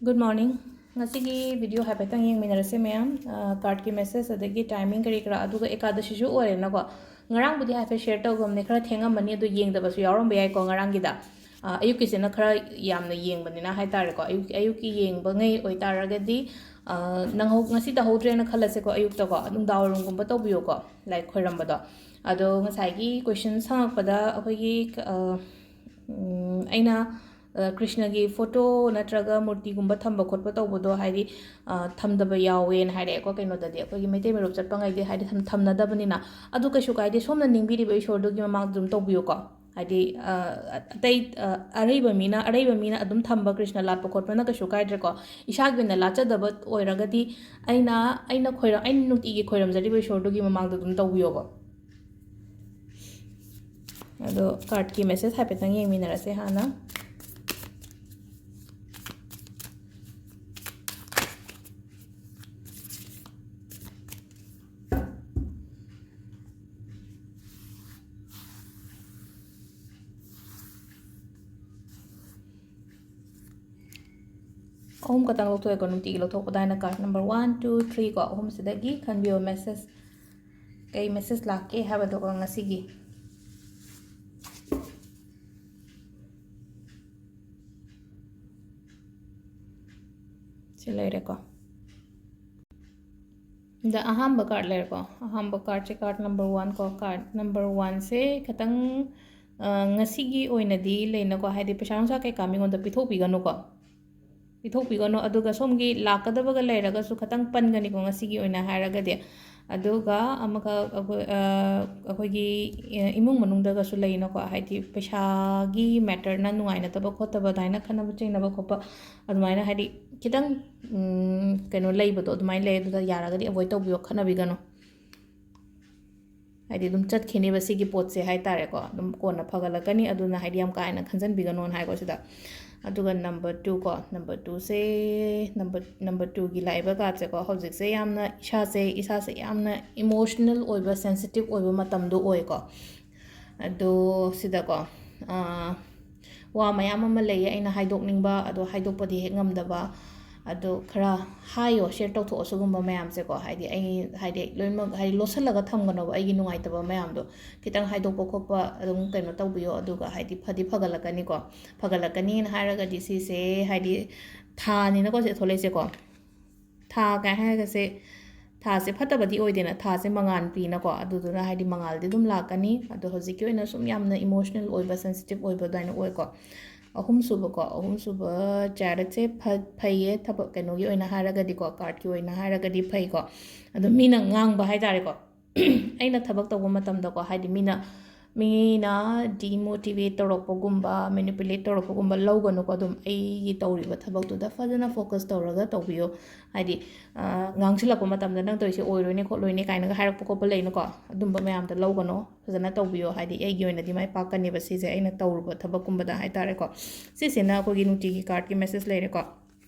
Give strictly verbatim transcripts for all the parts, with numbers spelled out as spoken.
Good morning. ꯉꯁꯤꯒꯤ video ꯍꯥꯏꯐꯦꯠꯇꯪ ꯌꯦꯡꯃꯤꯟꯅꯔꯁꯦ ꯃꯌꯥꯝ꯫ ꯑ, cardꯀꯤ message ꯑꯗꯒꯤ timing ꯀꯔꯤ ꯀꯔꯥ, ꯑꯗꯨꯒ ꯑꯦꯀꯥꯗꯁꯤꯁꯨ ꯑꯣꯏꯔꯦꯅꯀꯣ꯫ ꯉꯔꯥꯡꯕꯨꯗꯤ ꯍꯥꯏꯐꯦꯠ share ꯇꯧꯈ꯭ꯔꯕꯅꯦ, ꯈꯔ ꯊꯦꯡꯉꯝꯃꯅꯤ, ꯑꯗꯨ ꯌꯦꯡꯗꯕꯁꯨ ꯌꯥꯎꯔꯝꯕ ꯌꯥꯏꯀꯣ ꯉꯔꯥꯡꯒꯤꯗ꯫ ꯑ, ꯑꯌꯨꯛꯀꯤꯁꯤꯅ ꯈꯔ ꯌꯥꯝꯅ ꯌꯦꯡꯕꯅꯤꯅ ꯍꯥꯏꯇꯥꯔꯦꯀꯣ꯫ ꯑꯌꯨꯛ-, ꯑꯌꯨꯛꯀꯤ ꯌꯦꯡꯕꯉꯩ ꯑꯣꯏꯇꯥꯔꯒꯗꯤ, ꯑ, ꯅꯪꯍꯧ-, ꯉꯁꯤ ꯇꯧꯍꯧꯗ꯭ꯔꯦꯅ ꯈꯜꯂꯁꯦꯀꯣ, ꯑꯌꯨꯛꯇꯀꯣ, ꯅꯨꯡꯗꯥꯡꯋꯥꯏꯔꯝꯒꯨꯝꯕ ꯇꯧꯕꯤꯌꯣꯀꯣ, ꯂꯥꯏ ꯈꯣꯏꯔꯝꯕꯗꯣ꯫ ꯑꯗꯣ ꯉꯁꯥꯏꯒꯤ questions ꯍꯪꯉꯛꯄꯗ ꯑꯩꯈꯣꯏꯒꯤ, ꯑ, ꯎꯝ, ꯑꯩꯅ, ꯑ, ꯀ꯭ꯔꯤꯁꯅꯒꯤ photo ꯅꯠꯇ꯭ꯔꯒ ꯃꯨꯔꯇꯤꯒꯨꯝꯕ ꯊꯝꯕ ꯈꯣꯠꯄ ꯇꯧꯕꯗꯣ, ꯍꯥꯏꯗꯤ, ꯑ, ꯊꯝꯗꯕ ꯌꯥꯎꯋꯦꯅ ꯍꯥꯏꯔꯛꯑꯦꯀꯣ꯫ ꯀꯩꯅꯣꯗꯗꯤ, ꯑꯩꯈꯣꯏꯒꯤ ꯃꯩꯇꯩ ꯃꯔꯨꯞ ꯆꯠꯄꯉꯩꯗꯤ, ꯍꯥꯏꯗꯤ, ꯊꯝ-, ꯊꯝꯅꯗꯕꯅꯤꯅ꯫ ꯑꯗꯨ ꯀꯩꯁꯨ ꯀꯥꯏꯗꯦ, ꯁꯣꯝꯅ ꯅꯤꯡꯕꯤꯔꯤꯕ ꯏꯁꯣꯔꯗꯨꯒꯤ ꯃꯃꯥꯡꯗ ꯑꯗꯨꯝ ꯇꯧꯕꯤꯌꯨꯀꯣ꯫ ꯍꯥꯏꯗꯤ, ꯑ, ꯑꯇꯩ, ꯑ, ꯑꯔꯩꯕ ꯃꯤꯅ, ꯑꯔꯩꯕ ꯃꯤꯅ ꯑꯗꯨꯝ ꯊꯝꯕ ꯀ꯭ꯔꯤꯁꯅ ꯂꯥꯠꯄ ꯈꯣꯠꯄꯅ ꯀꯩꯁꯨ ꯀꯥꯏꯗ꯭ꯔꯦꯀꯣ꯫ ꯏꯁꯥꯒꯤ ꯑꯣꯏꯅ ꯂꯥꯠꯆꯗꯕ ꯑꯣꯏꯔꯒꯗꯤ, ꯑꯩꯅ, ꯑꯩꯅ ꯈꯣꯏꯔ-, ꯑꯩꯅ ꯅꯨꯡꯇꯤꯒꯤ ꯈꯣꯏꯔꯝꯖꯔꯤꯕ ꯏꯁꯣꯔꯗꯨꯒꯤ ꯃꯃꯥꯡꯗ ꯑꯗꯨꯝ ꯇꯧꯕꯤꯌꯣꯕ꯫ ꯑꯗꯣ cardꯀꯤ message ꯍꯥꯏꯐꯦꯠꯇꯪ ꯌꯦꯡꯃꯤꯟꯅꯔꯁꯦ ꯍꯥꯟꯅ꯫ ꯑꯍꯨꯝ ꯈꯛꯇꯪ ꯂꯧꯊꯣꯛꯑꯦꯀꯣ, ꯅꯨꯡꯇꯤꯒꯤ ꯂꯧꯊꯣꯛꯄꯗ ꯍꯥꯏꯅ card number one, two, three ꯀꯣ, ꯑꯍꯨꯝꯁꯤꯗꯒꯤ ꯈꯟꯕꯤꯌꯣ message꯫ ꯀꯩ message ꯂꯥꯛꯀꯦ ꯍꯥꯏꯕꯗꯣꯀꯣ ꯉꯁꯤꯒꯤ꯫ ꯁꯤ ꯂꯩꯔꯦꯀꯣ꯫ ꯑꯗ ꯑꯍꯥꯟꯕ card ꯂꯩꯔꯦꯀꯣ꯫ ꯑꯍꯥꯟꯕ cardꯁꯦ card number one ꯀꯣ꯫ Card number oneꯁꯦ ꯈꯤꯇꯪ, ꯑ, ꯉꯁꯤꯒꯤ ꯑꯣꯏꯅꯗꯤ ꯂꯩꯅꯀꯣ, ꯍꯥꯏꯗꯤ ꯄꯩꯁꯥ ꯅꯨꯡꯁꯥ ꯀꯩꯀꯥ ꯃꯤꯉꯣꯟꯗ ꯄꯤꯊꯣꯛꯄꯤꯒꯅꯨꯀꯣ꯫ ꯄꯤꯊꯣꯛꯄꯤꯒꯅꯨ꯫ ꯑꯗꯨꯒ ꯁꯣꯝꯒꯤ ꯂꯥꯛꯀꯗꯕꯒ ꯂꯩꯔꯒꯁꯨ ꯈꯤꯇꯪ ꯄꯟꯒꯅꯤꯀꯣ ꯉꯁꯤꯒꯤ ꯑꯣꯏꯅ ꯍꯥꯏꯔꯒꯗꯤ꯫ ꯑꯗꯨꯒ ꯑꯃꯈꯛ ꯑꯩꯈꯣꯏ, ꯑ, ꯑꯩꯈꯣꯏꯒꯤ, ꯑ, ꯏꯃꯨꯡ ꯃꯅꯨꯡꯗꯒꯁꯨ ꯂꯩꯅꯀꯣ, ꯍꯥꯏꯗꯤ ꯄꯩꯁꯥꯒꯤ matterꯅ ꯅꯨꯡꯉꯥꯏꯅꯗꯕ ꯈꯣꯠꯇꯕ, ꯑꯗꯨꯃꯥꯏꯅ ꯈꯠꯅꯕ ꯆꯩꯅꯕ ꯈꯣꯠꯄ, ꯑꯗꯨꯃꯥꯏꯅ ꯍꯥꯏꯗꯤ ꯈꯤꯇꯪ, ꯎꯝ, ꯀꯩꯅꯣ ꯂꯩꯕꯗꯣ ꯑꯗꯨꯃꯥꯏꯅ ꯂꯩ꯫ ꯑꯗꯨꯗ ꯌꯥꯔꯒꯗꯤ avoid ꯇꯧꯕꯤꯌꯣ, ꯈꯠꯅꯕꯤꯒꯅꯨ꯫ ꯍꯥꯏꯗꯤ ꯑꯗꯨꯝ ꯆꯠꯈꯤꯅꯦꯕ ꯁꯤꯒꯤ ꯄꯣꯠꯁꯦ ꯍꯥꯏꯇꯥꯔꯦꯀꯣ꯫ ꯑꯗꯨꯝ ꯀꯣꯟꯅ ꯐꯒꯠꯂꯛꯀꯅꯤ, ꯑꯗꯨꯅ ꯍꯥꯏꯗꯤ ꯌꯥꯝ ꯀꯥ ꯍꯦꯟꯅ ꯈꯟꯖꯟꯕꯤꯒꯅꯣꯅ ꯍꯥꯏꯀꯣ ꯁꯤꯗ꯫ ꯑꯗꯨꯒ number two ꯀꯣ, number twoꯁꯦ, number, number twoꯒꯤ ꯂꯥꯛꯏꯕ cardꯁꯦꯀꯣ, ꯍꯧꯖꯤꯛꯁꯦ ꯌꯥꯝꯅ ꯏꯁꯥꯁꯦ, ꯏꯁꯥꯁꯦ ꯌꯥꯝꯅ emotional ꯑꯣꯏꯕ, sensitive ꯑꯣꯏꯕ ꯃꯇꯝꯗꯣ ꯑꯣꯏꯀꯣ꯫ ꯑꯗꯣ ꯁꯤꯗꯀꯣ, ꯑꯥ, ꯋꯥ ꯃꯌꯥꯝ ꯑꯃ ꯂꯩꯌꯦ ꯑꯩꯅ ꯍꯥꯏꯗꯣꯛꯅꯤꯡꯕ, ꯑꯗꯣ ꯍꯥꯏꯗꯣꯛꯄꯗꯤ ꯍꯦꯛ ꯉꯝꯗꯕ꯫ ꯑꯗꯣ ꯈꯔ ꯍꯥꯏꯌꯣ, ꯁꯤꯌꯔ ꯇꯧꯊꯣꯛꯑꯣ ꯁꯤꯒꯨꯝꯕ ꯃꯌꯥꯝꯁꯦꯀꯣ꯫ ꯍꯥꯏꯗꯤ ꯑꯩ, ꯍꯥꯏꯗꯤ ꯂꯣꯏꯅꯃꯛ, ꯍꯥꯏꯗꯤ ꯂꯣꯠꯁꯤꯜꯂꯒ ꯊꯝꯒꯅꯣꯕ ꯑꯩꯒꯤ ꯅꯨꯡꯉꯥꯏꯇꯕ ꯃꯌꯥꯝꯗꯣ꯫ ꯈꯤꯇꯪ ꯍꯥꯏꯗꯣꯛꯄ ꯈꯣꯠꯄ ꯑꯗꯨꯝ ꯀꯩꯅꯣ ꯇꯧꯕꯤꯌꯣ, ꯑꯗꯨꯒ ꯍꯥꯏꯗꯤ ꯐꯗꯤ ꯐꯒꯠꯂꯛꯀꯅꯤꯀꯣ꯫ ꯐꯒꯠꯂꯛꯀꯅꯤꯅ ꯍꯥꯏꯔꯒꯗꯤ ꯁꯤꯁꯦ ꯍꯥꯏꯗꯤ ꯊꯥꯅꯤꯅꯀꯣ ꯁꯤ ꯊꯣꯛꯂꯛꯏꯁꯦꯀꯣ꯫ ꯊꯥ ꯀꯥꯏ ꯍꯥꯏꯔꯒꯁꯦ, ꯊꯥꯁꯦ ꯐꯠꯇꯕꯗꯤ ꯑꯣꯏꯗꯦꯅ, ꯊꯥꯁꯦ ꯃꯉꯥꯜ ꯄꯤꯅꯀꯣ꯫ ꯑꯗꯨꯗꯨꯅ ꯍꯥꯏꯗꯤ ꯃꯉꯥꯜꯗꯤ ꯑꯗꯨꯝ ꯂꯥꯛꯀꯅꯤ꯫ ꯑꯗꯣ ꯍꯧꯖꯤꯛꯀꯤ ꯑꯣꯏꯅ ꯁꯨꯝ ꯌꯥꯝꯅ ꯏꯃꯣꯁꯅꯦꯜ ꯑꯣꯏꯕ, ꯁꯦꯟꯁꯤꯇꯤꯞ ꯑꯣꯏꯕ ꯑꯗꯨꯃꯥꯏꯅ ꯑꯣꯏꯀꯣ꯫ ꯑꯍꯨꯝꯁꯨꯕꯀꯣ, ꯑꯍꯨꯝꯁꯨꯕ ꯆꯥꯔꯠꯁꯦ ꯐ-, ꯐꯩꯌꯦ, ꯊꯕꯛ ꯀꯩꯅꯣꯒꯤ ꯑꯣꯏꯅ ꯍꯥꯏꯔꯒꯗꯤꯀꯣ, ꯀꯥꯔꯠꯀꯤ ꯑꯣꯏꯅ ꯍꯥꯏꯔꯒꯗꯤ ꯐꯩꯀꯣ꯫ ꯑꯗꯣ ꯃꯤꯅ ꯉꯥꯡꯕ ꯍꯥꯏꯇꯥꯔꯦꯀꯣ, ꯑꯩꯅ ꯊꯕꯛ ꯇꯧꯕ ꯃꯇꯝꯗꯀꯣ, ꯍꯥꯏꯗꯤ ꯃꯤꯅ, ꯃꯤꯅ ꯗꯤꯃꯣꯇꯤꯚꯦꯠ ꯇꯧꯔꯛꯄꯒꯨꯝꯕ, ꯃꯦꯅꯤꯄꯨꯂꯦꯠ ꯇꯧꯔꯛꯄꯒꯨꯝꯕ ꯂꯧꯒꯅꯨꯀꯣ꯫ ꯑꯗꯨꯝ ꯑꯩꯒꯤ ꯇꯧꯔꯤꯕ ꯊꯕꯛꯇꯨꯗ ꯐꯖꯅ ꯐꯣꯀꯁ ꯇꯧꯔꯒ ꯇꯧꯕꯤꯌꯣ꯫ ꯍꯥꯏꯗꯤ, ꯑ, ꯉꯥꯡꯁꯤꯜꯂꯛꯄ ꯃꯇꯝꯗ "ꯅꯪ ꯇꯧꯔꯤꯁꯦ ꯑꯣꯏꯔꯣꯏꯅꯦ ꯈꯣꯠꯂꯣꯏꯅꯦ" ꯀꯥꯏꯅꯒ ꯍꯥꯏꯔꯛꯄ ꯈꯣꯠꯄ ꯂꯩꯅꯀꯣ, ꯑꯗꯨꯝꯕ ꯃꯌꯥꯝꯗꯣ ꯂꯧꯒꯅꯣ꯫ ꯐꯖꯅ ꯇꯧꯕꯤꯌꯣ, ꯍꯥꯏꯗꯤ ꯑꯩꯒꯤ ꯑꯣꯏꯅꯗꯤ ꯃꯥꯏ ꯄꯥꯛꯀꯅꯦꯕ ꯁꯤꯁꯦ, ꯑꯩꯅ ꯇꯧꯔꯨꯕ ꯊꯕꯛꯀꯨꯝꯕꯗ ꯍꯥꯏꯇꯥꯔꯦꯀꯣ꯫ ꯁꯤꯁꯤꯅ ꯑꯩꯈꯣꯏꯒꯤ ꯅꯨꯡꯇꯤꯒꯤ ꯀꯥꯔꯠꯀꯤ ꯃꯦꯁꯦꯖ ꯂꯩꯔꯦꯀꯣ꯫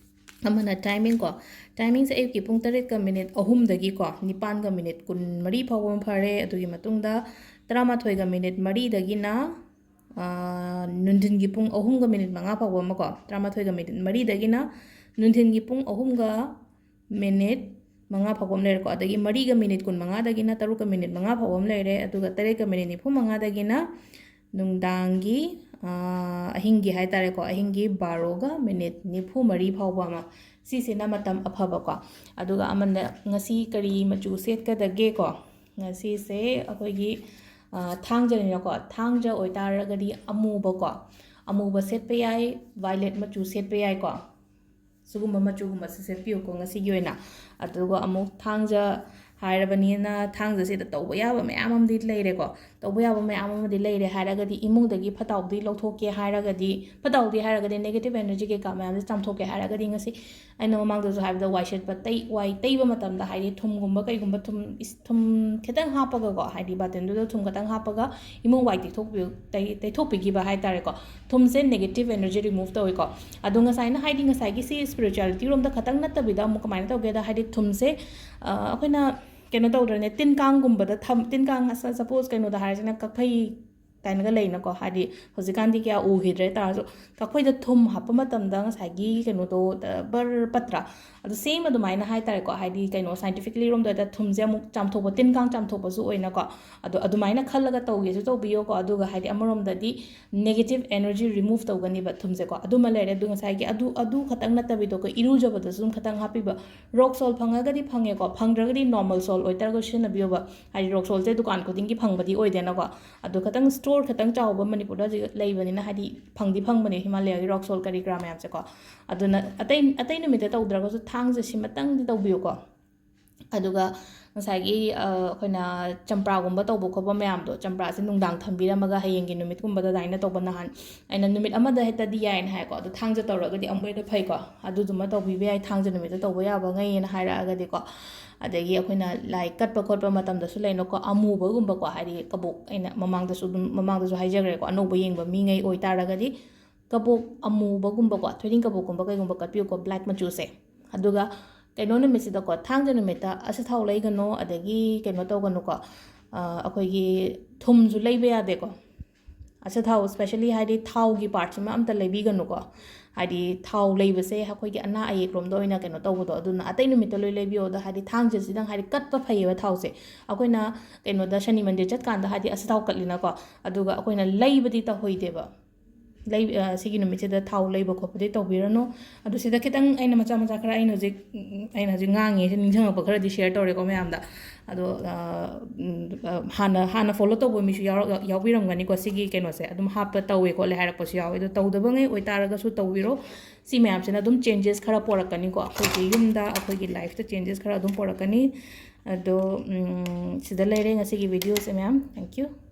ꯑꯃꯅ ꯇꯥꯏꯃꯤꯡ ꯀꯣ, ꯇꯥꯏꯃꯤꯡꯁꯦ ꯑꯌꯨꯛꯀꯤ ꯄꯨꯡ ꯇꯔꯦꯠꯀ ꯃꯤꯅꯤꯠ ꯑꯍꯨꯝꯗꯒꯤꯀꯣ ꯅꯤꯄꯥꯟꯒ ꯃꯤꯅꯤꯠ ꯀꯨꯟꯃꯔꯤ ꯐꯥꯎꯕ ꯑꯃ ꯐꯔꯦ꯫ ꯑꯗꯨꯒꯤ ꯃꯇꯨꯡꯗ ꯇꯔꯥꯃꯥꯊꯣꯏꯒ ꯃꯤꯅꯤꯠ ꯃꯔꯤꯗꯒꯤꯅ, ꯑꯥ, ꯅꯨꯡꯊꯤꯟꯒꯤ ꯄꯨꯡ ꯑꯍꯨꯝꯒ ꯃꯤꯅꯤꯠ ꯃꯉꯥ ꯐꯥꯎꯕ ꯑꯃꯀꯣ, ꯇꯔꯥꯃꯥꯊꯣꯏꯒ ꯃꯤꯅꯤꯠ ꯃꯔꯤꯗꯒꯤꯅ ꯅꯨꯡꯊꯤꯟꯒꯤ ꯄꯨꯡ ꯑꯍꯨꯝꯒ ꯃꯤꯅꯤꯠ ꯃꯉꯥ ꯐꯥꯎꯕ ꯑꯃ ꯂꯩꯔꯦꯀꯣ꯫ ꯑꯗꯒꯤ ꯃꯔꯤꯒ ꯃꯤꯅꯤꯠ ꯀꯨꯟꯃꯉꯥꯗꯒꯤꯅ ꯇꯔꯨꯛꯀ ꯃꯤꯅꯤꯠ ꯃꯉꯥ ꯐꯥꯎꯕ ꯑꯃ ꯂꯩꯔꯦ꯫ ꯑꯗꯨꯒ ꯇꯔꯦꯠꯀ ꯃꯤꯅꯤꯠ ꯅꯤꯐꯨ ꯃꯉꯥꯗꯒꯤꯅ ꯅꯨꯡꯗꯥꯡꯒꯤ, ꯑꯥ, ꯑꯍꯤꯡꯒꯤ ꯍꯥꯏꯇꯥꯔꯦꯀꯣ, ꯑꯍꯤꯡꯒꯤ ꯕꯥꯔꯣꯒ ꯃꯤꯅꯤꯠ ꯅꯤꯐꯨ ꯃꯔꯤ ꯐꯥꯎꯕ ꯑꯃ, ꯁꯤꯁꯤꯅ ꯃꯇꯝ ꯑꯐꯕꯀꯣ꯫ ꯑꯗꯨꯒ ꯑꯃꯅ ꯉꯁꯤ ꯀꯔꯤ ꯃꯆꯨ ꯁꯦꯠꯀꯗꯒꯦꯀꯣ? ꯉꯁꯤꯁꯦ ꯑꯩꯈꯣꯏꯒꯤ, ꯑꯥ, ꯊꯥꯡꯖꯅꯤꯅꯀꯣ, ꯊꯥꯡꯖ ꯑꯣꯏꯇꯥꯔꯒꯗꯤ ꯑꯃꯨꯕꯀꯣ, ꯑꯃꯨꯕ ꯁꯦꯠꯄ ꯌꯥꯏ, ꯚꯥꯏꯂꯦꯠ ꯃꯆꯨ ꯁꯦꯠꯄ ꯌꯥꯏꯀꯣ꯫ ꯁꯤꯒꯨꯝꯕ ꯃꯆꯨꯒꯨꯝꯕꯁꯦ ꯁꯦꯠꯄꯤꯌꯨꯀꯣ ꯉꯁꯤꯒꯤ ꯑꯣꯏꯅ꯫ ꯑꯗꯨꯒ ꯑꯃꯨꯛ ꯊꯥꯡꯖ ꯍꯥꯏꯔꯕꯅꯤꯅ ꯊꯥꯡꯖꯁꯤꯗ ꯇꯧꯕ ꯌꯥꯕ ꯃꯌꯥꯝ ꯑꯃꯗꯤ ꯂꯩꯔꯦꯀꯣ꯫ ꯇꯧꯕ ꯌꯥꯕ ꯃꯌꯥꯝ ꯑꯃꯗꯤ ꯂꯩꯔꯦ ꯍꯥꯏꯔꯒꯗꯤ ꯏꯃꯨꯡꯗꯒꯤ ꯐꯠꯇ ꯍꯥꯎꯗꯤ ꯂꯧꯊꯣꯛꯀꯦ ꯍꯥꯏꯔꯒꯗꯤ, ꯐꯠꯇ ꯍꯥꯎꯗꯤ ꯍꯥꯏꯔꯒꯗꯤ negative energy ꯀꯩꯀꯥ ꯃꯌꯥꯝꯁꯦ ꯆꯥꯝꯊꯣꯛꯀꯦ ꯍꯥꯏꯔꯒꯗꯤ ꯉꯁꯤ ꯑꯩꯅ ꯃꯃꯥꯡꯗꯁꯨ ꯍꯥꯏꯕꯗ ꯋꯥꯏ ꯁꯤꯠꯄ ꯇꯩ-, ꯋꯥꯏ ꯇꯩꯕ ꯃꯇꯝꯗ ꯍꯥꯏꯗꯤ ꯊꯨꯝꯒꯨꯝꯕ ꯀꯩꯒꯨꯝꯕ, ꯊꯨꯝ ꯏꯁ-, ꯊꯨꯝ ꯈꯤꯇꯪ ꯍꯥꯞꯄꯒꯀꯣ, ꯍꯥꯏꯗꯤ ꯕꯥꯇꯤꯟꯗꯨꯗ ꯊꯨꯝ ꯈꯤꯇꯪ ꯍꯥꯞꯄꯒ ꯏꯃꯨꯡ ꯋꯥꯏ ꯇꯩꯊꯣꯛꯄꯤꯌꯨ-, ꯇꯩ-, ꯇꯩꯊꯣꯛꯄꯤꯈꯤꯕ ꯍꯥꯏꯇꯥꯔꯦꯀꯣ꯫ ꯊꯨꯝꯁꯦ negative energy remove ꯇꯧꯋꯤꯀꯣ꯫ ꯑꯗꯣ ꯉꯁꯥꯏꯅ ꯍꯥꯏꯗꯤ ꯉꯁꯥꯏꯒꯤ ꯁꯤ spirituality ꯔꯣꯝꯗ ꯈꯛꯇꯪ ꯅꯠꯇꯕꯤꯗ ꯑꯃꯨꯛ ꯀꯃꯥꯏꯅ ꯇꯧꯒꯦꯗ, ꯍꯥꯏꯗꯤ ꯊꯨꯝꯁꯦ, ꯑ, ꯑꯩꯈꯣꯏꯅ ꯀꯩꯅꯣ ꯇꯧꯗ꯭ꯔꯅꯦ, ꯇꯤꯟ ꯀꯥꯡꯒꯨꯝꯕꯗ ꯊꯝ-, ꯇꯤꯟ ꯀꯥꯡ, ꯁ-, suppose ꯀꯩꯅꯣꯗ ꯍꯥꯏꯔꯁꯤꯅ ꯀꯛꯐꯩ ꯀꯥꯏꯅꯒ ꯂꯩꯅꯀꯣ, ꯍꯥꯏꯗꯤ ꯍꯧꯖꯤꯛꯀꯥꯟꯗꯤ ꯀꯌꯥ ꯎꯈꯤꯗ꯭ꯔꯦ ꯇꯥꯔꯁꯨ, ꯀꯛꯐꯩꯗ ꯊꯨꯝ ꯍꯥꯞꯄ ꯃꯇꯝꯗ ꯉꯁꯥꯏꯒꯤ ꯀꯩꯅꯣꯗꯣ, ꯑ, ꯕꯔ ꯄꯠꯇ꯭ꯔꯥ? ꯑꯗꯨ ꯁꯦꯝ ꯑꯗꯨꯃꯥꯏꯅ ꯍꯥꯏꯇꯥꯔꯦꯀꯣ, ꯍꯥꯏꯗꯤ ꯀꯩꯅꯣ, scientifically ꯔꯣꯝꯗ ꯊꯨꯝꯁꯦ ꯑꯃꯨꯛ ꯆꯥꯝꯊꯣꯛꯄ, ꯇꯤꯟ ꯀꯥꯡ ꯆꯥꯝꯊꯣꯛꯄꯁꯨ ꯑꯣꯏꯅꯀꯣ꯫ ꯑꯗꯣ ꯑꯗꯨꯃꯥꯏꯅ ꯈꯜꯂꯒ ꯇꯧꯒꯦꯁꯨ ꯇꯧꯕꯤꯌꯣꯀꯣ꯫ ꯑꯗꯨꯒ ꯍꯥꯏꯗꯤ ꯑꯃꯔꯣꯝꯗꯗꯤ negative energy remove ꯇꯧꯒꯅꯤꯕ ꯊꯨꯝꯁꯦꯀꯣ꯫ ꯑꯗꯨꯃ ꯂꯩꯔꯦ꯫ ꯑꯗꯨ ꯉꯁꯥꯏꯒꯤ ꯑꯗꯨ, ꯑꯗꯨ ꯈꯛꯇꯪ ꯅꯠꯇꯕꯤꯗꯣ, ꯑꯩꯈꯣꯏ ꯏꯔꯨꯖꯕꯗꯁꯨ ꯑꯗꯨꯝ ꯈꯤꯇꯪ ꯍꯥꯞꯄꯤꯕ꯫ Rock salt ꯐꯪꯉꯒꯗꯤ ꯐꯪꯉꯦꯀꯣ, ꯐꯪꯗ꯭ꯔꯒꯗꯤ normal salt ꯑꯣꯏꯇꯥꯔꯒꯁꯨ ꯁꯤꯖꯤꯟꯅꯕꯤꯌꯣꯕ꯫ ꯍꯥꯏꯗꯤ rock saltꯁꯦ ꯗꯨꯀꯥꯟ ꯈꯨꯗꯤꯡꯒꯤ ꯐꯪꯕꯗꯤ ꯑꯣꯏꯗꯦꯅꯀꯣ꯫ ꯑꯗꯣ ꯈꯤꯇꯪ store ꯈꯤꯇꯪ ꯆꯥꯎꯕ ꯃꯅꯤꯄꯨꯔꯗ ꯍꯧꯖꯤꯛ ꯂꯩꯕꯅꯤꯅ, ꯍꯥꯏꯗꯤ ꯐꯪꯗꯤ ꯐꯪꯕꯅꯦ Himalayaꯒꯤ rock salt ꯀꯔꯤ ꯀꯔꯥ ꯃꯌꯥꯝꯁꯦꯀꯣ꯫ ꯑꯗꯨꯅ ꯑꯇꯩ, ꯑꯇꯩ ꯅꯨꯃꯤꯠꯇ ꯇꯧꯗ꯭ꯔꯒꯁꯨ ꯊꯥꯡꯖ ꯁꯤꯃꯇꯪꯗꯤ ꯇꯧꯕꯤꯌꯨꯀꯣ꯫ ꯑꯗꯨꯒ ꯉꯁꯥꯏꯒꯤ, ꯑ, ꯑꯩꯈꯣꯏꯅ ꯆꯝꯄ꯭ꯔꯥꯒꯨꯝꯕ ꯇꯧꯕ ꯈꯣꯠꯄ ꯃꯌꯥꯝꯗꯣ, ꯆꯝꯄ꯭ꯔꯥꯁꯦ ꯅꯨꯡꯗꯥꯡ ꯊꯝꯕꯤꯔꯝꯃꯒ ꯍꯌꯦꯡꯒꯤ ꯅꯨꯃꯤꯠꯀꯨꯝꯕꯗ ꯑꯗꯨꯃꯥꯏꯅ ꯇꯧꯕ, ꯅꯍꯥꯟ ꯑꯩꯅ ꯅꯨꯃꯤꯠ ꯑꯃꯗ ꯍꯦꯛꯇꯗꯤ ꯌꯥꯏꯅ ꯍꯥꯏꯀꯣ, ꯑꯗꯣ ꯊꯥꯡꯖ ꯇꯧꯔꯒꯗꯤ ꯑꯃꯨꯛ ꯍꯦꯟꯅ ꯐꯩꯀꯣ꯫ ꯑꯗꯨꯗꯨꯃ ꯇꯧꯕꯤꯕ ꯌꯥꯏ, ꯊꯥꯡꯖ ꯅꯨꯃꯤꯠꯇ ꯇꯧꯕ ꯌꯥꯕꯉꯩꯅ ꯍꯥꯏꯔꯛꯑꯒꯗꯤꯀꯣ꯫ ꯑꯗꯒꯤ ꯑꯩꯈꯣꯏꯅ ꯂꯥꯏ ꯀꯠꯄ ꯈꯣꯠꯄ ꯃꯇꯝꯗꯁꯨ ꯂꯩꯅꯀꯣ, ꯑꯃꯨꯕꯒꯨꯝꯕꯀꯣ, ꯍꯥꯏꯗꯤ ꯀꯕꯣꯛ, ꯑꯩꯅ ꯃꯃꯥꯡꯗꯁꯨ ꯑꯗꯨꯝ, ꯃꯃꯥꯡꯗꯁꯨ ꯍꯥꯏꯖꯈ꯭ꯔꯦꯀꯣ, ꯑꯅꯧꯕ ꯌꯦꯡꯕ ꯃꯤꯉꯩ ꯑꯣꯏꯇꯥꯔꯒꯗꯤ ꯀꯕꯣꯛ ꯑꯃꯨꯕꯒꯨꯝꯕꯀꯣ, ꯊꯣꯏꯗꯤꯡ ꯀꯕꯣꯛꯀꯨꯝꯕ ꯀꯩꯒꯨꯝꯕ ꯀꯠꯄꯤꯌꯨꯀꯣ, black ꯃꯆꯨꯁꯦ꯫ ꯑꯗꯨꯒ ꯀꯩꯅꯣ ꯅꯨꯃꯤꯠꯁꯤꯗꯀꯣ, ꯊꯥꯡꯖ ꯅꯨꯃꯤꯠꯇ ꯑꯆꯥꯊꯥꯎ ꯂꯩꯒꯅꯣ, ꯑꯗꯒꯤ ꯀꯩꯅꯣ ꯇꯧꯒꯅꯨꯀꯣ, ꯑ, ꯑꯩꯈꯣꯏꯒꯤ ꯊꯨꯝꯁꯨ ꯂꯩꯕ ꯌꯥꯗꯦꯀꯣ꯫ ꯑꯆꯥꯊꯥꯎ, specially ꯍꯥꯏꯗꯤ ꯊꯥꯎꯒꯤ partꯁꯤꯃ ꯑꯝꯇ ꯂꯩꯕꯤꯒꯅꯨꯀꯣ꯫ ꯍꯥꯏꯗꯤ ꯊꯥꯎ ꯂꯩꯕꯁꯦ ꯑꯩꯈꯣꯏꯒꯤ ꯑꯅꯥ ꯑꯌꯦꯛꯂꯣꯝꯗ ꯑꯣꯏꯅ ꯀꯩꯅꯣ ꯇꯧꯕꯗꯣ, ꯑꯗꯨꯅ ꯑꯇꯩ ꯅꯨꯃꯤꯠꯇ ꯂꯣꯏ ꯂꯩꯕꯤꯌꯣ꯫ ꯑꯗ ꯍꯥꯏꯗꯤ ꯊꯥꯡꯖꯁꯤꯗꯪ ꯍꯥꯏꯗꯤ ꯀꯠꯄ ꯐꯩꯌꯦꯕ ꯊꯥꯎꯁꯦ꯫ ꯑꯩꯈꯣꯏꯅ ꯀꯩꯅꯣꯗ ꯁꯅꯤ ꯃꯟꯗꯤꯔ ꯆꯠꯀꯥꯟꯗ ꯍꯥꯏꯗꯤ ꯑꯆꯥꯊꯥꯎ ꯀꯠꯂꯤꯅꯀꯣ, ꯑꯗꯨꯒ ꯑꯩꯈꯣꯏꯅ ꯂꯩꯕꯗꯤ ꯇꯧꯍꯩꯗꯦꯕ꯫ ꯂꯩ-, ꯑ, ꯁꯤꯒꯤ ꯅꯨꯃꯤꯠꯁꯤꯗ ꯊꯥꯎ ꯂꯩꯕ ꯈꯣꯠꯄꯗꯤ ꯇꯧꯕꯤꯔꯅꯨ꯫ ꯑꯗꯨ ꯁꯤꯗ ꯈꯤꯇꯪ ꯑꯩꯅ ꯃꯆꯥ ꯃꯆꯥ ꯈꯔ ꯑꯩꯅ ꯍꯧꯖꯤꯛ, ꯎꯝ, ꯑꯩꯅ ꯍꯧꯖꯤꯛ ꯉꯥꯡꯉꯤꯁꯦ ꯅꯤꯡꯁꯤꯡꯉꯛꯄ ꯈꯔꯗꯤ share ꯇꯧꯔꯦꯀꯣ ꯃꯌꯥꯝꯗ꯫ ꯑꯗꯣ, ꯑ, ꯎꯝ, ꯑ, ꯍꯥꯟꯅ, ꯍꯥꯟꯅ follow ꯇꯧꯕ ꯃꯤꯁꯨ ꯌꯥꯎꯔ-, ꯌꯥꯎꯕꯤꯔꯝꯒꯅꯤꯀꯣ, ꯁꯤꯒꯤ ꯀꯩꯅꯣꯁꯦ ꯑꯗꯨꯝ ꯍꯥꯞꯄ ꯇꯧꯋꯦ ꯈꯣꯠꯂꯦ ꯍꯥꯏꯔꯛꯄꯁꯨ ꯌꯥꯎꯋꯦ꯫ ꯑꯗꯣ ꯇꯧꯗꯕꯉꯩ ꯑꯣꯏꯇꯥꯔꯒꯁꯨ ꯇꯧꯕꯤꯔꯣ꯫ ꯁꯤ ꯃꯌꯥꯝꯁꯤꯅ ꯑꯗꯨꯝ changes ꯈꯔ ꯄꯣꯔꯛꯀꯅꯤꯀꯣ, ꯑꯩꯈꯣꯏꯒꯤ ꯌꯨꯝꯗ, ꯑꯩꯈꯣꯏꯒꯤ lifeꯇ changes ꯈꯔ ꯑꯗꯨꯝ ꯄꯣꯔꯛꯀꯅꯤ꯫ ꯑꯗꯣ, ꯎꯝ, ꯁꯤꯗ ꯂꯩꯔꯦ ꯉꯁꯤꯒꯤ videoꯁꯦ ꯃꯌꯥꯝ꯫ Thank you꯫